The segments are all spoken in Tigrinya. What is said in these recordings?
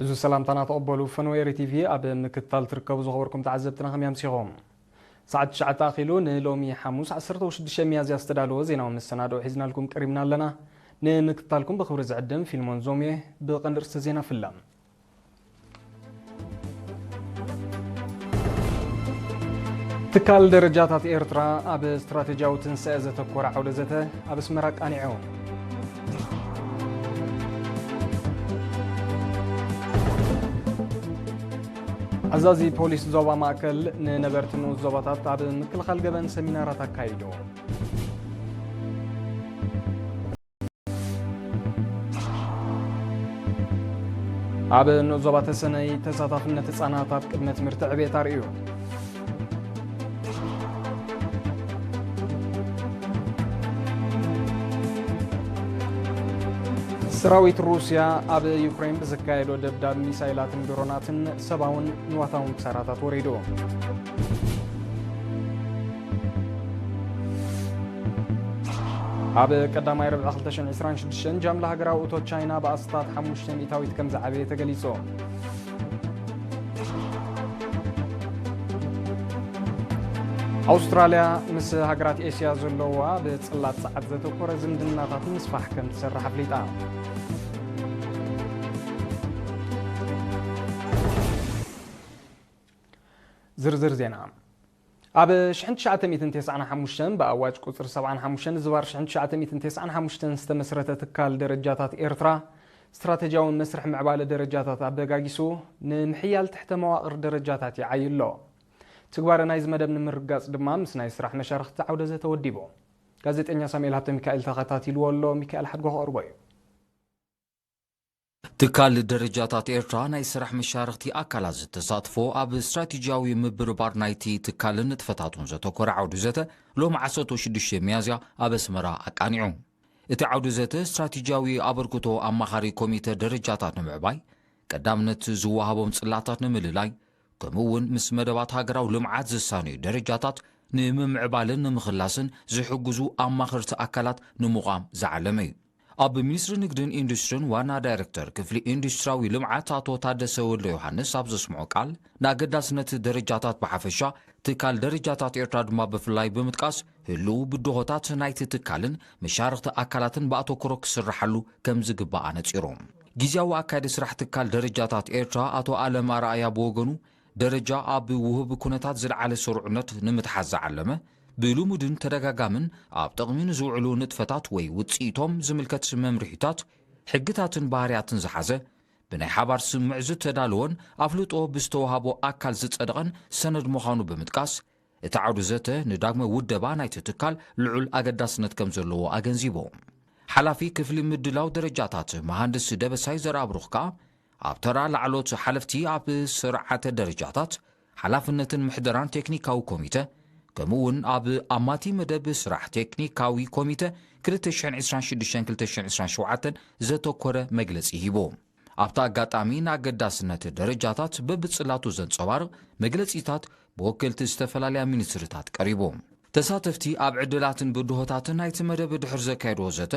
እዚ ሰላምታና ተቐበሉ። ፈነወ ኤሪ ቲቪ ኣብ ምክትታል ትርከቡ ዝኸበርኩም ተዓዘብትና ከመይ ኣምሲኹም? ሰዓት ትሽዓተ ኣኺሉ ንሎሚ ሓሙስ ዓሰርተ ሽዱሽተ ሚያዝያ ዝተዳለወ ዜናዊ መሰናድኦ ሒዝናልኩም ቀሪብና ኣለና። ንምክትታልኩም ብኽብሪ ዝዕድም ፊልሞን ዞምየ። ብቐንዲ ርእስቲ ዜና ፍለም። ትካል ደረጃታት ኤርትራ ኣብ ስትራቴጂያዊ ትንሳኤ ዘተኮረ ዓውደ ዘተ ኣብ ኣስመራ ኣቃኒዑ። ኣዛዚ ፖሊስ ዞባ ማእከል ንነበርቲ ንኡስ ዞባታት ኣብ ምክልኻል ገበን ሰሚናራት ኣካይዱ። ኣብ ንኡስ ዞባ ተሰነይ ተሳታፍነት ህጻናት ኣብ ቅድመ ትምህርቲ ዕቤት ኣርእዩ። ሰራዊት ሩስያ ኣብ ዩክሬን ብዘካየዶ ደብዳብ ሚሳይላትን ድሮናትን ሰብኣውን ንዋታውን ክሳራታት ወሪዱ። ኣብ ቀዳማይ ርብዒ ክልተ ሽሕን ዕስራን ሽዱሽተን ጃምላ ሃገራዊ እቶት ቻይና ብኣስታት ሓሙሽተ ሚእታዊት ከም ዝዓበየ ተገሊጹ። ኣውስትራልያ ምስ ሃገራት ኤስያ ዘለዋ ብጽላት ጸዓት ዘተኮረ ዝምድናታት ንምስፋሕ ከም ትሰርሕ ኣፍሊጣ። ዝርዝር ዜና። ኣብ ሽሕን ትሽዓተ ሚእትን ተስዓን ሓሙሽተን ብኣዋጅ ቁጽሪ ሰብዓን ሓሙሽተን ዝባር ሽሕን ትሽዓተ ሚእትን ተስዓን ሓሙሽተን ዝተመስረተ ትካል ደረጃታት ኤርትራ፣ ስትራተጂያዊ መስርሕ ምዕባለ ደረጃታት ኣበጋጊሱ ንምሕያል ትሕተ መዋቕር ደረጃታት ይዓዩ ኣሎ። ትግባረ ናይዚ መደብ ንምርጋጽ ድማ ምስ ናይ ስራሕ መሻርኽቲ ዓውደ ዘተ ወዲቡ። ጋዜጠኛ ሳሙኤል ሃብተ ሚካኤል ተኸታቲልዎ ኣሎ። ሚካኤል ሓድጎ ከቕርቦ እዩ። ትካል ደረጃታት ኤርትራ ናይ ስራሕ መሻርኽቲ ኣካላት ዝተሳትፎ ኣብ ስትራቴጂያዊ ምብርባር ናይቲ ትካልን ንጥፈታቱን ዘተኮረ ዓውዲ ዘተ ሎሚ ዓሰርተ ሽዱሽተ ሚያዝያ ኣብ ኣስመራ ኣቃኒዑ። እቲ ዓውዲ ዘተ ስትራቴጂያዊ ኣበርክቶ ኣማኻሪ ኮሚተ ደረጃታት ንምዕባይ፣ ቀዳምነት ዝወሃቦም ጽላታት ንምልላይ፣ ከምኡ እውን ምስ መደባት ሃገራዊ ልምዓት ዝሳነዩ ደረጃታት ንምምዕባልን ንምኽላስን ዝሕግዙ ኣማኸርቲ ኣካላት ንምቋም ዝዓለመ እዩ። ኣብ ሚኒስትሪ ንግድን ኢንዱስትሪን ዋና ዳይሬክተር ክፍሊ ኢንዱስትሪያዊ ልምዓት ኣቶ ታደሰ ወልደ ዮሃንስ ኣብ ዘስምዖ ቃል፣ ንኣገዳስነት ደረጃታት ብሓፈሻ፣ ትካል ደረጃታት ኤርትራ ድማ ብፍላይ ብምጥቃስ፣ ህልው ብድሆታት ናይቲ ትካልን መሻርኽቲ ኣካላትን ብኣተኩሮ ክስርሓሉ ከም ዝግባእ ኣነጺሩ። ግዝያዊ ኣካያዲ ስራሕ ትካል ደረጃታት ኤርትራ ኣቶ ኣለም ኣርኣያ ብወገኑ፣ ደረጃ ኣብ ውህብ ኩነታት ዝለዓለ ስሩዕነት ንምትሓዝ ዝዓለመ፣ ብልሙድን ተደጋጋምን ኣብ ጥቕሚ ንዝውዕሉ ንጥፈታት ወይ ውጽኢቶም ዝምልከት መምርሒታት፣ ሕግታትን ባህርያትን ዝሓዘ፣ ብናይ ሓባር ስምምዕ ዝተዳለወን ኣፍልጦ ብዝተዋህቦ ኣካል ዝጸደቐን ሰነድ ምዃኑ ብምጥቃስ፣ እቲ ዓውዲ ዘተ ንዳግመ ውደባ ናይቲ ትካል ልዑል ኣገዳስነት ከም ዘለዎ ኣገንዚቡ። ሓላፊ ክፍሊ ምድላው ደረጃታት መሃንድስ ደበሳይ ዘርኣብሩኽ ከኣ፣ ኣብ ተራ ላዕሎት ሓለፍቲ ኣብ ስርዓተ ደረጃታት፣ ሓላፍነትን ምሕደራን ቴክኒካዊ ኮሚተ፣ ከምኡ እውን ኣብ ኣማቲ መደብ ስራሕ ቴክኒካዊ ኮሚተ ክልተ ሽሕን ዕስራን ሽዱሽተን ክልተ ሽሕን ዕስራን ሸውዓተን ዘተኮረ መግለጺ ሂቡ። ኣብቲ ኣጋጣሚ ንኣገዳስነት ደረጃታት በብጽላቱ ዘንጸባርቕ መግለጺታት ብወከልቲ ዝተፈላለያ ሚኒስትሪታት ቀሪቡ። ተሳተፍቲ ኣብ ዕድላትን ብድሆታትን ናይቲ መደብ ድሕሪ ዘካየድዎ ዘተ፣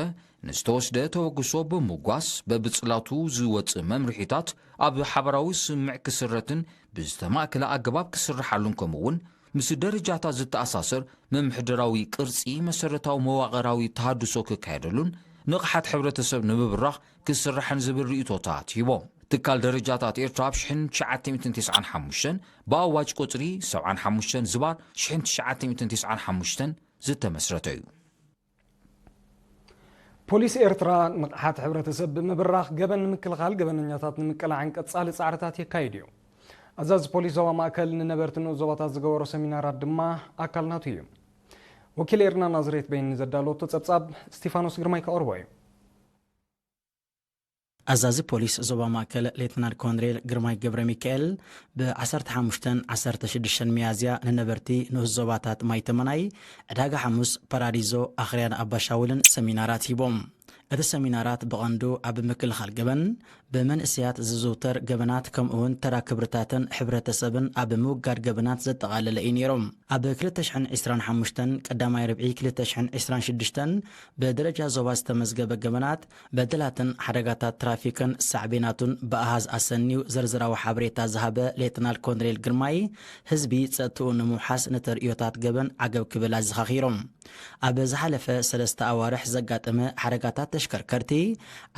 ንዝተወስደ ተበግሶ ብምጓስ በብጽላቱ ዝወጽእ መምርሒታት ኣብ ሓባራዊ ስምምዕ ክስረትን ብዝተማእከለ ኣገባብ ክስርሓሉን ከምኡ እውን ምስ ደረጃታት ዝተኣሳሰር ምምሕዳራዊ ቅርጺ መሰረታዊ መዋቕራዊ ተሃድሶ ክካየደሉን ንቕሓት ሕብረተሰብ ንምብራኽ ክስራሕን ዝብል ርእይቶታት ሂቦም። ትካል ደረጃታት ኤርትራ ኣብ ሽሕን ትሽዓተ ሚእትን ተስዓን ሓሙሽተን ብኣዋጅ ቁጽሪ ሰብዓን ሓሙሽተን ዝባር ሽሕን ትሽዓተ ሚእትን ተስዓን ሓሙሽተን ዝተመስረተ እዩ። ፖሊስ ኤርትራ ንቕሓት ሕብረተሰብ ብምብራኽ ገበን ንምክልኻል ገበነኛታት ንምቅላዕን ቀጻሊ ጻዕርታት የካይድ እዩ። ኣዛዚ ፖሊስ ዞባ ማእከል ንነበርቲ ንኡስ ዞባታት ዝገበሮ ሰሚናራት ድማ ኣካል ናቱ እዩ። ወኪል ኤርና ናዝሬት በይኒ ዘዳለወቶ ጸብጻብ ስቲፋኖስ ግርማይ ከቕርቦ እዩ። ኣዛዚ ፖሊስ ዞባ ማእከል ሌትናል ኮንሬል ግርማይ ገብረ ሚካኤል ብ ዓሰርተ ሓሙሽተን ዓሰርተ ሽዱሽተን ሚያዝያ ንነበርቲ ንኡስ ዞባታት ማይ ተመናይ፣ ዕዳጋ ሓሙስ፣ ፓራዲዞ፣ ኣኽርያን ኣባሻውልን ሰሚናራት ሂቦም። እቲ ሰሚናራት ብቐንዱ ኣብ ምክልኻል ገበን፣ ብመንእሰያት ዝዝውተር ገበናት ከምኡውን ተራ ክብርታትን ሕብረተሰብን ኣብ ምውጋድ ገበናት ዘጠቓለለ እዩ ነይሩ። ኣብ ክልተ ሽሕን ዕስራን ሓሙሽተን ቀዳማይ ርብዒ ክልተ ሽሕን ዕስራን ሽዱሽተን ብደረጃ ዞባ ዝተመዝገበ ገበናት፣ በደላትን ሓደጋታት ትራፊክን ሳዕቤናቱን ብኣሃዝ ኣሰንዩ ዝርዝራዊ ሓበሬታ ዝሃበ ሌተናል ኮሎኔል ግርማይ፣ ህዝቢ ጸጥትኡ ንምውሓስ ንተርእዮታት ገበን ዓገብ ክብል ኣዘኻኺሩ። ኣብ ዝሓለፈ ሰለስተ ኣዋርሕ ዘጋጠመ ሓደጋታት ተሽከርከርቲ፣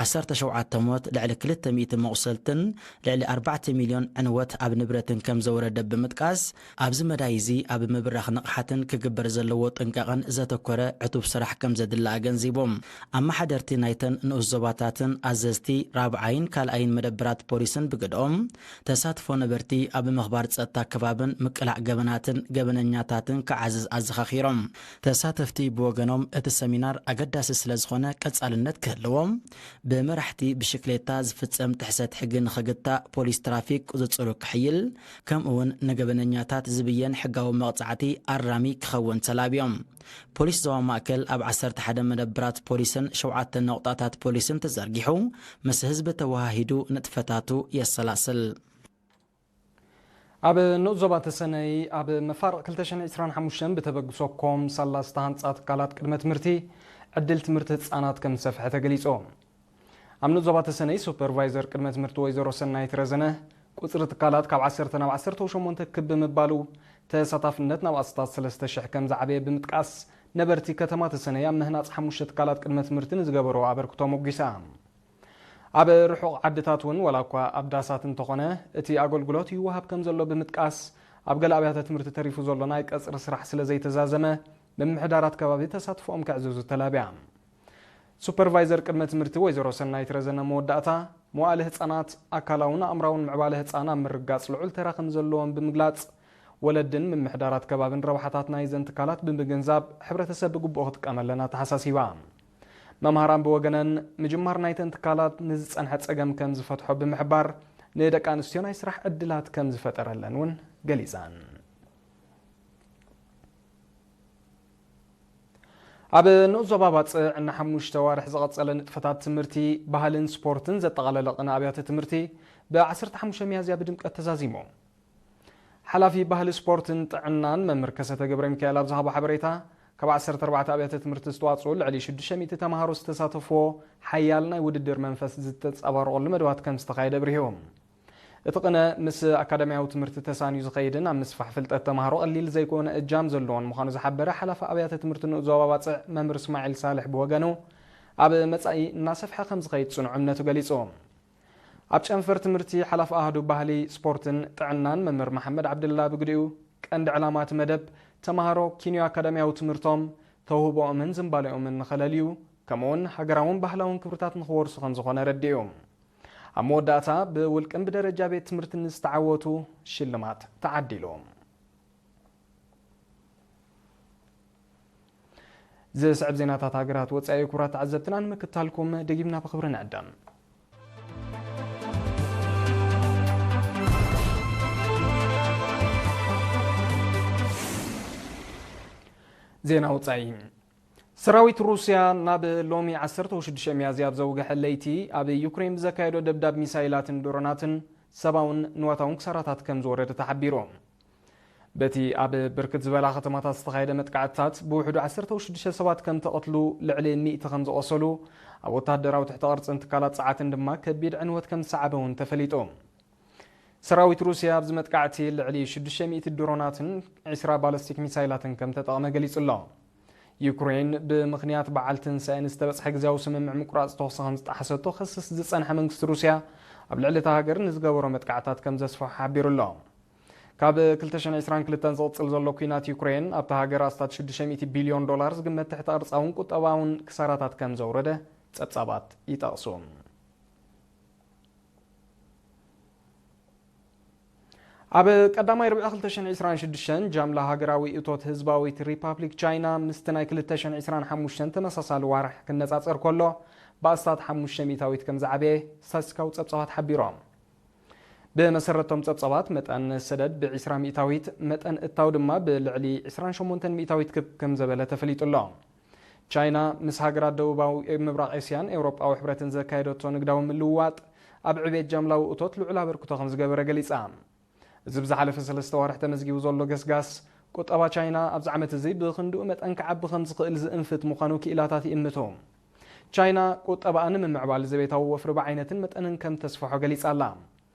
ዓሰርተ ሸውዓተ ሞት፣ ልዕሊ ክልተ ሚእቲ መቑሰልትን ልዕሊ ኣርባዕተ ሚልዮን ዕንወት ኣብ ንብረትን ከም ዘውረደ ብምጥቃስ፣ ኣብዚ መዳይ እዚ ኣብ ምብራኽ ንቕሓትን ክግበር ዘለዎ ጥንቃቐን ዘተኮረ ዕቱብ ስራሕ ከም ዘድሊ ኣገንዚቦም። ኣመሓደርቲ ናይተን ንኡስ ዞባታትን ኣዘዝቲ ራብዓይን ካልኣይን መደብራት ፖሊስን ብግድኦም፣ ተሳትፎ ነበርቲ ኣብ ምኽባር ጸጥታ ከባብን ምቅላዕ ገበናትን ገበነኛታትን ክዓዝዝ ኣዘኻኺሮም። ተሳተፍቲ ብወገኖም፣ እቲ ሰሚናር ኣገዳሲ ስለ ዝኾነ ቀጻልነት ክህልዎ፣ ብመራሕቲ ብሽክሌታ ዝፍጸም ጥሕሰት ሕጊ ንኽግታእ፣ ፖሊስ ትራፊክ ቁጽጽሩ ክሕይል፣ ከምኡውን ንገበነኛታት ዝብየን ሕጋዊ መቕጻዕቲ ኣራሚ ክኸውን ተላብዮም። ፖሊስ ዞባ ማእከል ኣብ ዓሰርተ ሓደ መደብራት ፖሊስን ሸውዓተ ነቑጣታት ፖሊስን ተዘርጊሑ፣ ምስ ህዝቢ ተወሃሂዱ ንጥፈታቱ የሰላስል። ኣብ ንኡስ ዞባ ተሰነይ ኣብ መፋርቕ ክልተ ሽሕን ዕስራን ሓሙሽተን ብተበግሶ ኮም ሳላ ዝተሃንጻ ትካላት ቅድመ ትምህርቲ ዕድል ትምህርቲ ህጻናት ከም ዝሰፍሐ ተገሊጹ። ኣብ ንኡስ ዞባ ተሰነይ ሱፐርቫይዘር ቅድመ ትምህርቲ ወይዘሮ ሰናይት ረዘነ፣ ቁጽሪ ትካላት ካብ ዓሰርተ ናብ ዓሰርተ ሸሞንተ ክብ ብምባሉ፣ ተሳታፍነት ናብ ኣስታት ሰለስተ ሽሕ ከም ዝዓበየ ብምጥቃስ፣ ነበርቲ ከተማ ተሰነይ ኣብ ምህናጽ ሓሙሽተ ትካላት ቅድመ ትምህርቲ ንዝገበሮ ኣበርክቶ ሞጒሳ። ኣብ ርሑቕ ዓድታት እውን፣ ዋላ እኳ ኣብ ዳሳት እንተኾነ፣ እቲ ኣገልግሎት ይወሃብ ከም ዘሎ ብምጥቃስ፣ ኣብ ገለ ኣብያተ ትምህርቲ ተሪፉ ዘሎ ናይ ቀጽሪ ስራሕ ስለ ዘይተዛዘመ፣ ምምሕዳራት ከባቢ ተሳትፎኦም ከዕዝዙ ተላብያ። ሱፐርቫይዘር ቅድመ ትምህርቲ ወይዘሮ ሰናይት ረዘነ መወዳእታ፣ መዋእለ ህጻናት ኣካላውን ኣእምራውን ምዕባለ ህጻን ኣብ ምርጋጽ ልዑል ተራ ከም ዘለዎም ብምግላጽ፣ ወለድን ምምሕዳራት ከባብን ረብሓታት ናይዘን ትካላት ብምግንዛብ፣ ሕብረተሰብ ብግቡእ ክጥቀመለን ኣተሓሳሲባ። መምሃራን ብወገነን፣ ምጅማር ናይተን ትካላት ንዝጸንሐ ጸገም ከም ዝፈትሖ ብምሕባር፣ ንደቂ ኣንስትዮ ናይ ስራሕ ዕድላት ከም ዝፈጠረለን እውን ገሊጸን። ኣብ ንኡስ ዞባ ባጽዕ ንሓሙሽተ ኣዋርሕ ዝቐጸለ ንጥፈታት ትምህርቲ፣ ባህልን ስፖርትን ዘጠቓለለ ቅነ ኣብያተ ትምህርቲ፣ ብ ዓሰርተ ሓሙሽተ ሚያዝያ ብድምቀት ተዛዚሙ። ሓላፊ ባህሊ፣ ስፖርትን ጥዕናን መምህር ከሰተ ገብረ ሚካኤል ኣብ ዝሃቦ ሓበሬታ፣ ካብ ዓሰርተ ኣርባዕተ ኣብያተ ትምህርቲ ዝተዋጽኡ ልዕሊ ሽዱሽተ ሚእቲ ተምሃሮ ዝተሳተፍዎ ሓያል ናይ ውድድር መንፈስ ዝተጸባረቐሉ መደባት ከም ዝተኻየደ ኣብሪሁ። እቲ ቅነ ምስ ኣካዳሚያዊ ትምህርቲ ተሳንዩ ዝኸይድን ኣብ ምስፋሕ ፍልጠት ተምሃሮ ቀሊል ዘይኮነ እጃም ዘለዎን ምዃኑ ዝሓበረ ሓላፊ ኣብያተ ትምህርቲ ንኡስ ዞባ ባጽዕ መምህር እስማዒል ሳልሕ ብወገኑ፣ ኣብ መጻኢ እናሰፍሐ ከም ዝኸይድ ጽኑዕ እምነቱ ገሊጹ። ኣብ ጨንፈር ትምህርቲ ሓላፊ ኣሃዱ ባህሊ፣ ስፖርትን ጥዕናን መምህር መሓመድ ዓብደላ ብግዲኡ፣ ቀንዲ ዕላማ እቲ መደብ፣ ተምሃሮ ኪንዮ ኣካዳሚያዊ ትምህርቶም፣ ተውህቦኦምን ዝንባሌኦምን ንኸለልዩ፣ ከምኡውን ሃገራውን ባህላውን ክብርታት ንኽወርሱ ከም ዝኾነ ረዲኡ። ኣብ መወዳእታ፣ ብውልቅን ብደረጃ ቤት ትምህርትን ዝተዓወቱ ሽልማት ተዓዲሉ። ዝስዕብ ዜናታት ሃገራት ወጻኢ፣ ክቡራት ተዓዘብትና፣ ንምክታልኩም ደጊምና ብኽብሪ ንዕደም። ዜና ወጻኢ። ሰራዊት ሩስያ ናብ ሎሚ ዓሰርተ ሽዱሽተ ሚያዝያ ኣብ ዘውግሐ ለይቲ፣ ኣብ ዩክሬን ብዘካየዶ ደብዳብ ሚሳይላትን ድሮናትን ሰብኣውን ንዋታውን ክሳራታት ከም ዝወረደ ተሓቢሩ። በቲ ኣብ ብርክት ዝበላ ከተማታት ዝተኻየደ መጥቃዕትታት፣ ብውሕዱ ዓሰርተ ሽዱሽተ ሰባት ከም ተቐትሉ፣ ልዕሊ ሚእቲ ከም ዝቖሰሉ፣ ኣብ ወተሃደራዊ ትሕተ ቅርጽን ትካላት ጸዓትን ድማ ከቢድ ዕንወት ከም ዝሰዓበ እውን ተፈሊጡ። ሰራዊት ሩስያ ኣብዚ መጥቃዕቲ ልዕሊ ሽዱሽተ ሚእቲ ድሮናትን ዕስራ ባለስቲክ ሚሳይላትን ከም ተጠቕመ ገሊጹ ኣሎ። ዩክሬን ብምኽንያት በዓል ትንሳኤ ንዝተበጽሐ ግዝያዊ ስምምዕ ምቁራጽ ተኹሲ ከም ዝጠሓሰቶ ክስስ ዝጸንሐ መንግስቲ ሩስያ፣ ኣብ ልዕሊ እታ ሃገር ንዝገበሮ መጥቃዕታት ከም ዘስፍሖ ሓቢሩ ኣሎ። ካብ ክልተ ሽሕን ዕስራን ክልተን ዝቕጽል ዘሎ ኲናት ዩክሬን፣ ኣብታ ሃገር ኣስታት ሽዱሽተ ሚእቲ ቢልዮን ዶላር ዝግመት ትሕተ ቅርጻውን ቁጠባውን ክሳራታት ከም ዘውረደ ጸብጻባት ይጠቕሱ። ኣብ ቀዳማይ ርብዒ ክልተ ሽሕን ዕስራን ሽዱሽተን፣ ጃምላ ሃገራዊ እቶት ህዝባዊት ሪፓብሊክ ቻይና ምስቲ ናይ ክልተ ሽሕን ዕስራን ሓሙሽተን ተመሳሳሊ ዋርሕ ክነጻጸር ከሎ፣ ብኣስታት ሓሙሽተ ሚእታዊት ከም ዝዓበየ ስታትስቲካዊ ጸብጻባት ሓቢሮም። ብመሰረቶም ጸብጻባት፣ መጠን ሰደድ ብዕስራ ሚእታዊት፣ መጠን እታው ድማ ብልዕሊ ዕስራን ሸሞንተን ሚእታዊት ክብ ከም ዘበለ ተፈሊጡ ኣሎ። ቻይና ምስ ሃገራት ደቡባዊ ምብራቕ ኤስያን ኤውሮጳዊ ሕብረትን ዘካየደቶ ንግዳዊ ምልውዋጥ፣ ኣብ ዕቤት ጃምላዊ እቶት ልዑል ኣበርክቶ ከም ዝገበረ ገሊጻ። እዚ ብዝሓለፈ ሰለስተ ዋርሕ ተመዝጊቡ ዘሎ ገስጋስ ቁጠባ ቻይና ኣብዚ ዓመት እዚ ብኽንድኡ መጠን ክዓቢ ከም ዝኽእል ዝእንፍት ምዃኑ ክኢላታት ይእምቱ። ቻይና ቁጠባኣ ንምምዕባል ዘቤታዊ ወፍሪ ብዓይነትን መጠንን ከም ተስፍሖ ገሊጻ ኣላ።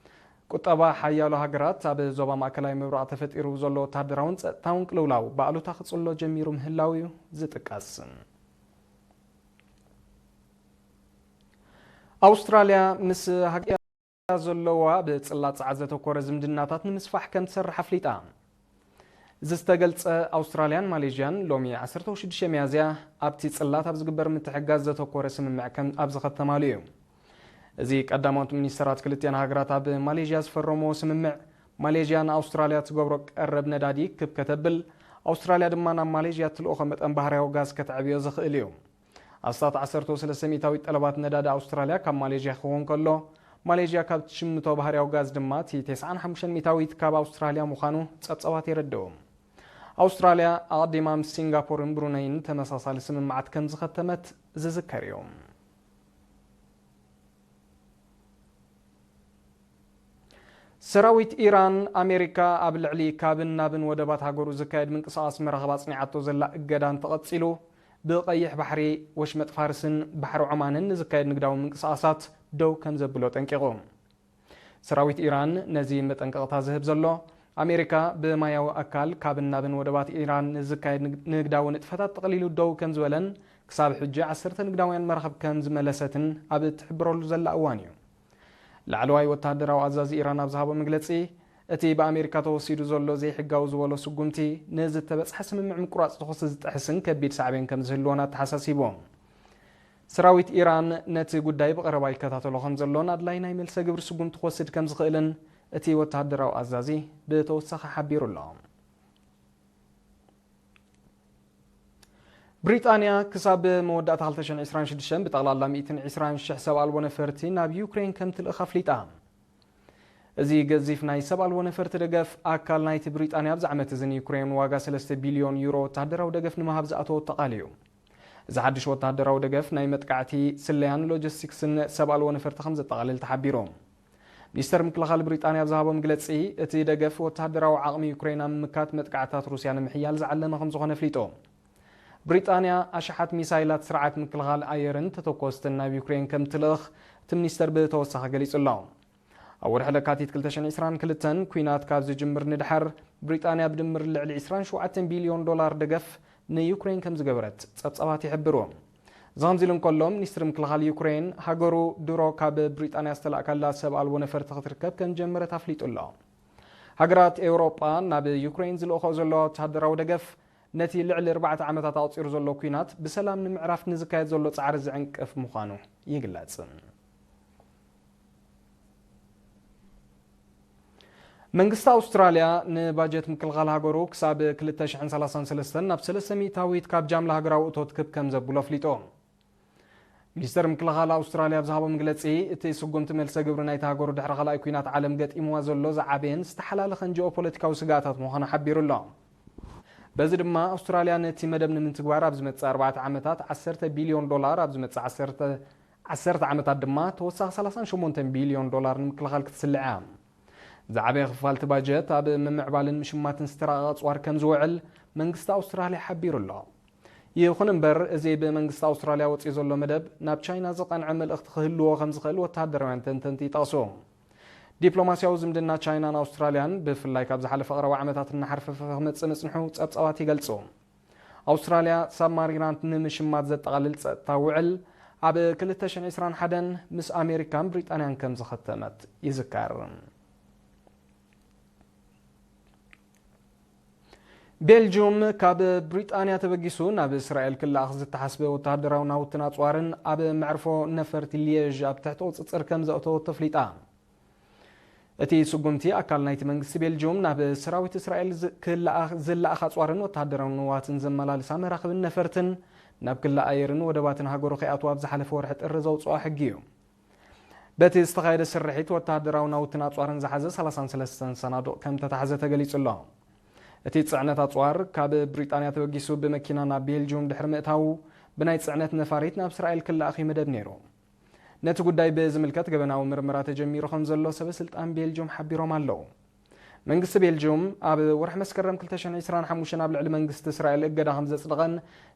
ቁጠባ ሓያሎ ሃገራት ኣብ ዞባ ማእከላይ ምብራቕ ተፈጢሩ ዘሎ ወተሃደራውን ጸጥታውን ቅልውላው ብኣሉታ ክጽሎ ጀሚሩ ምህላው እዩ ዝጥቀስ። ኣውስትራልያ ምስ ሃገር ዘለዋ ብጽላት ጸዓት ዘተኮረ ዝምድናታት ንምስፋሕ ከም ትሰርሕ ኣፍሊጣ። እዚ ዝተገልጸ ኣውስትራልያን ማሌዥያን ሎሚ ዓሰርተ ሽዱሽተ ሚያዝያ ኣብቲ ጽላት ኣብ ዝግበር ምትሕጋዝ ዘተኮረ ስምምዕ ከም ኣብ ዝኸተማሉ እዩ። እዚ ቀዳሞት ሚኒስተራት ክልቲኣን ሃገራት ኣብ ማሌዥያ ዝፈረምዎ ስምምዕ፣ ማሌዥያ ንኣውስትራልያ ትገብሮ ቀረብ ነዳዲ ክብ ከተብል፣ ኣውስትራልያ ድማ ናብ ማሌዥያ ትልእኾ መጠን ባህርያዊ ጋዝ ከተዕብዮ ዘኽእል እዩ። ኣስታት ዓሰርተ ሰለስተ ሚእታዊት ጠለባት ነዳዲ ኣውስትራልያ ካብ ማሌዥያ ክኸውን ከሎ፣ ማሌዥያ ካብ ትሽምቶ ባህርያዊ ጋዝ ድማ እቲ ተስዓን ሓሙሽተን ሚእታዊት ካብ ኣውስትራልያ ምዃኑ ጸብጻባት የረድኡ። ኣውስትራልያ ኣቐዲማ ምስ ሲንጋፖርን ብሩነይን ተመሳሳሊ ስምምዓት ከም ዝኸተመት ዝዝከር እዩ። ሰራዊት ኢራን፣ ኣሜሪካ ኣብ ልዕሊ ካብን ናብን ወደባት ሃገሩ ዝካየድ ምንቅስቓስ መራኽብ ኣጽኒዓቶ ዘላ እገዳ እንተቐጺሉ፣ ብቐይሕ ባሕሪ፣ ወሽመጥ ፋርስን ባሕሪ ዖማንን ንዝካየድ ንግዳዊ ምንቅስቓሳት ደው ከም ዘብሎ ጠንቂቑ። ሰራዊት ኢራን ነዚ መጠንቀቕታ ዝህብ ዘሎ፣ ኣሜሪካ ብማያዊ ኣካል ካብን ናብን ወደባት ኢራን ንዝካየድ ንግ-፣ ንግዳዊ ንጥፈታት ጠቕሊሉ ደው ከም ዝበለን ክሳብ ሕጂ ዓሰርተ ንግዳውያን መራኽብ ከም ዝመለሰትን ኣብ እትሕብረሉ ዘላ እዋን እዩ። ላዕለዋይ ወተሃደራዊ ኣዛዚ ኢራን ኣብ ዝሃቦ መግለጺ፣ እቲ ብኣሜሪካ ተወሲዱ ዘሎ ዘይሕጋዊ ዝበሎ ስጉምቲ፣ ንዝተበጽሐ ስምምዕ ምቁራጽ ተኹሲ ዝጥሕስን ከቢድ ሳዕቤን ከም ዝህልዎን ኣተሓሳሲቡ። ሰራዊት ኢራን ነቲ ጉዳይ ብቐረባ ይከታተሎ ከም ዘሎን ኣድላይ ናይ መልሰ ግብሪ ስጉምቲ ክወስድ ከም ዝኽእልን እቲ ወተሃደራዊ ኣዛዚ ብተወሳኺ ሓቢሩ ኣሎ። ብሪጣንያ ክሳብ መወዳእታ ክልተ ሽሕን ዕስራን ሽዱሽተን ብጠቕላላ ሚእትን ዕስራን ሽሕ ሰብ ኣልቦ ነፈርቲ ናብ ዩክሬን ከም ትልእኽ ኣፍሊጣ። እዚ ገዚፍ ናይ ሰብ ኣልቦ ነፈርቲ ደገፍ ኣካል ናይቲ ብሪጣንያ ኣብዚ ዓመት እዚ ንዩክሬን ዋጋ ሰለስተ ቢልዮን ዩሮ ወተሃደራዊ ደገፍ ንምሃብ ዝኣተወ ኣጠቓሊ እዩ። እዚ ሓድሽ ወተሃደራዊ ደገፍ ናይ መጥቃዕቲ፣ ስለያን ሎጂስቲክስን ሰብ ኣልቦ ነፈርቲ ከም ዘጠቓልል ተሓቢሩ። ሚኒስተር ምክልኻል ብሪጣንያ ኣብ ዝሃቦ መግለጺ፣ እቲ ደገፍ ወተሃደራዊ ዓቕሚ ዩክሬን ኣብ ምምካት መጥቃዕትታት ሩስያ ንምሕያል ዝዓለመ ከም ዝኾነ ኣፍሊጡ። ብሪጣንያ ኣሽሓት ሚሳይላት ስርዓት ምክልኻል ኣየርን ተተኮስትን ናብ ዩክሬን ከም ትልእኽ እቲ ሚኒስተር ብተወሳኺ ገሊጹ ኣሎ። ኣብ ወርሒ ለካቲት ክልተ ሽሕን ዕስራን ክልተን ኲናት ካብ ዝጅምር ንድሓር፣ ብሪጣንያ ብድምር ልዕሊ ዕስራን ሸውዓተን ቢልዮን ዶላር ደገፍ ንዩክሬን ከም ዝገበረት ጸብጻባት ይሕብሩ። እዚ ከምዚ ኢሉ እንከሎ፣ ሚኒስትሪ ምክልኻል ዩክሬን፣ ሃገሩ ድሮ ካብ ብሪጣንያ ዝተላእከላ ሰብ ኣልቦ ነፈርቲ ክትርከብ ከም ጀመረት ኣፍሊጡ ኣሎ። ሃገራት ኤውሮጳ ናብ ዩክሬን ዝልእኾ ዘለዋ ወተሃደራዊ ደገፍ፣ ነቲ ልዕሊ ኣርባዕተ ዓመታት ኣቑጺሩ ዘሎ ኲናት ብሰላም ንምዕራፍ ንዝካየድ ዘሎ ጻዕሪ ዝዕንቅፍ ምዃኑ ይግለጽ። መንግስቲ ኣውስትራልያ ንባጀት ምክልኻል ሃገሩ ክሳብ ክልተ ሽሕን ሰላሳን ሰለስተን ናብ ሰለስተ ሚእታዊት ካብ ጃምላ ሃገራዊ እቶት ክብ ከም ዘብሎ ኣፍሊጡ። ሚኒስተር ምክልኻል ኣውስትራልያ ኣብ ዝሃቦ መግለጺ፣ እቲ ስጉምቲ መልሰ ግብሪ ናይቲ ሃገሩ ድሕሪ ካልኣይ ኲናት ዓለም ገጢምዋ ዘሎ ዝዓበየን ዝተሓላለኸን ጂኦፖለቲካዊ ስግኣታት ምዃኑ ሓቢሩ ኣሎ። በዚ ድማ ኣውስትራልያ ነቲ መደብ ንምትግባር ኣብ ዝመጽእ ኣርባዕተ ዓመታት ዓሰርተ ቢልዮን ዶላር፣ ኣብ ዝመጽእ ዓሰርተ ዓሰርተ ዓመታት ድማ ተወሳኺ ሰላሳን ሸሞንተን ቢልዮን ዶላር ንምክልኻል ክትስልዕ እያ። ዝዓበየ ክፋል እቲ ባጀት ኣብ ምምዕባልን ምሽማትን ዝተራቐቐ ኣጽዋር ከም ዝውዕል መንግስቲ ኣውስትራልያ ሓቢሩ ኣሎ። ይኹን እምበር፣ እዚ ብመንግስቲ ኣውስትራልያ ወጺኡ ዘሎ መደብ ናብ ቻይና ዝቐንዐ መልእኽቲ ክህልዎ ከም ዝኽእል ወተሃደራውያን ተንተንቲ ይጠቕሱ። ዲፕሎማስያዊ ዝምድና ቻይናን ኣውስትራልያን፣ ብፍላይ ካብ ዝሓለፈ ቀረባ ዓመታት እናሓርፈፈ ክመጽእ ምጽንሑ ጸብጻባት ይገልጹ። ኣውስትራልያ ሳብማሪናት ንምሽማት ዘጠቓልል ጸጥታ ውዕል ኣብ ክልተ ሽሕን ዕስራን ሓደን ምስ ኣሜሪካን ብሪጣንያን ከም ዝኸተመት ይዝከር። ቤልጅዩም ካብ ብሪጣንያ ተበጊሱ ናብ እስራኤል ክለኣኽ ዝተሓስበ ወተሃደራዊ ናውትን ኣጽዋርን ኣብ መዕርፎ ነፈርቲ ሊየዥ ኣብ ትሕቲ ቁጽጽር ከም ዘእተወቶ ኣፍሊጣ። እቲ ስጉምቲ ኣካል ናይቲ መንግስቲ ቤልጅዩም ናብ ሰራዊት እስራኤል ዝ-፣ ክለኣኽ-፣ ዝለኣኽ ኣጽዋርን ወተሃደራዊ ንዋትን ዘመላልሳ መራኽብን ነፈርትን ናብ ክሊ ኣየርን ወደባትን ሃገሩ ከይኣትዋ ኣብ ዝሓለፈ ወርሒ ጥሪ ዘውጽኦ ሕጊ እዩ። በቲ ዝተኻየደ ስርሒት ወተሃደራዊ ናውትን ኣጽዋርን ዝሓዘ ሰላሳን ሰለስተን ሰናዱቕ ከም ተታሕዘ ተገሊጹ ኣሎ። እቲ ጽዕነት ኣጽዋር ካብ ብሪጣንያ ተበጊሱ ብመኪና ናብ ቤልጅዩም ድሕሪ ምእታዉ ብናይ ጽዕነት ነፋሪት ናብ እስራኤል ክለኣኽ እዩ መደብ ነይሩ። ነቲ ጉዳይ ብዝምልከት ገበናዊ ምርመራ ተጀሚሩ ከም ዘሎ ሰበ ስልጣን ቤልጅዩም ሓቢሮም ኣለዉ። መንግስቲ ቤልጅዩም ኣብ ወርሒ መስከረም ክልተ ሽሕን ዕስራን ሓሙሽተን ኣብ ልዕሊ መንግስቲ እስራኤል እገዳ ከም ዘጽደቐን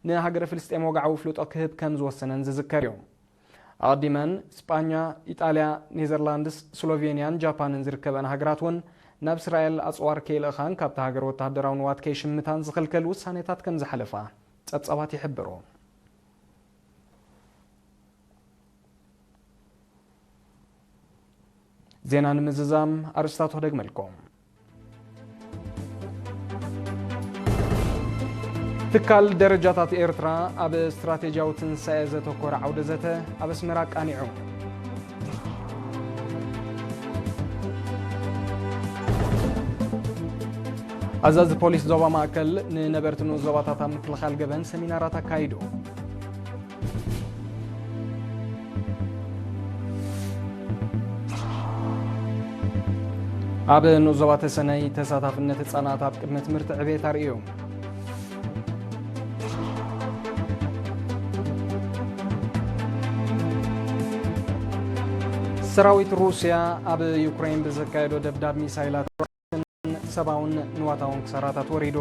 ንሃገረ ፍልስጤም ወግዓዊ ፍልጦ ክህብ ከም ዝወሰነን ዝዝከር እዩ። ኣቐዲመን ስጳኛ፣ ኢጣልያ፣ ኔዘርላንድስ፣ ስሎቬንያን ጃፓንን ዝርከበን ሃገራት እውን ናብ እስራኤል ኣጽዋር ከይልእኻን ካብታ ሃገር ወተሃደራዊ ንዋት ከይሽምታን ዝኽልከል ውሳኔታት ከም ዝሓለፋ ጸብጻባት ይሕብሩ። ዜና ንምዝዛም ኣርእስታቱ ክደግመልኩም። ትካል ደረጃታት ኤርትራ ኣብ ስትራቴጂያዊ ትንሳኤ ዘተኮረ ዓውደ ዘተ ኣብ ኣስመራ ኣቃኒዑ። ኣዛዚ ፖሊስ ዞባ ማእከል ንነበርቲ ንኡስ ዞባታት ኣብ ምክልኻል ገበን ሰሚናራት ኣካይዱ። ኣብ ንኡስ ዞባ ተሰነይ ተሳታፍነት ህጻናት ኣብ ቅድመ ትምህርቲ ዕቤት ኣርእዩ። ሰራዊት ሩስያ ኣብ ዩክሬን ብዘካየዶ ደብዳብ ሚሳይላት ሰብኣውን ንዋታውን ክሳራታት ወሪዱ።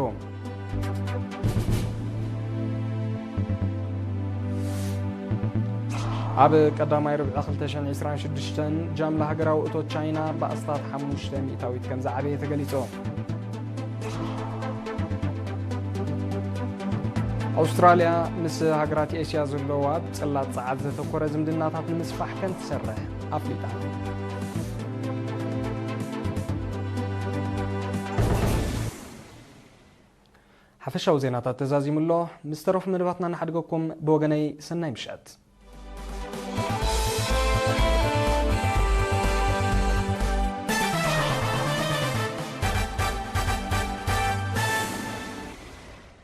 ኣብ ቀዳማይ ርብዒ ክልተ ሽሕን ዕስራን ሽዱሽተን ጃምላ ሃገራዊ እቶት ቻይና ብኣስታት ሓሙሽተ ሚእታዊት ከም ዝዓበየ ተገሊጹ። ኣውስትራልያ ምስ ሃገራት ኤስያ ዘለዋ ኣብ ጽላት ጸዓት ዘተኮረ ዝምድናታት ንምስፋሕ ከም ትሰርሕ ኣፍሊጣ። ሓፈሻዊ ዜናታት ተዛዚሙ ኣሎ። ምስ ተረፉ መደባትና ንሓድገኩም። ብወገነይ ሰናይ ምሸት።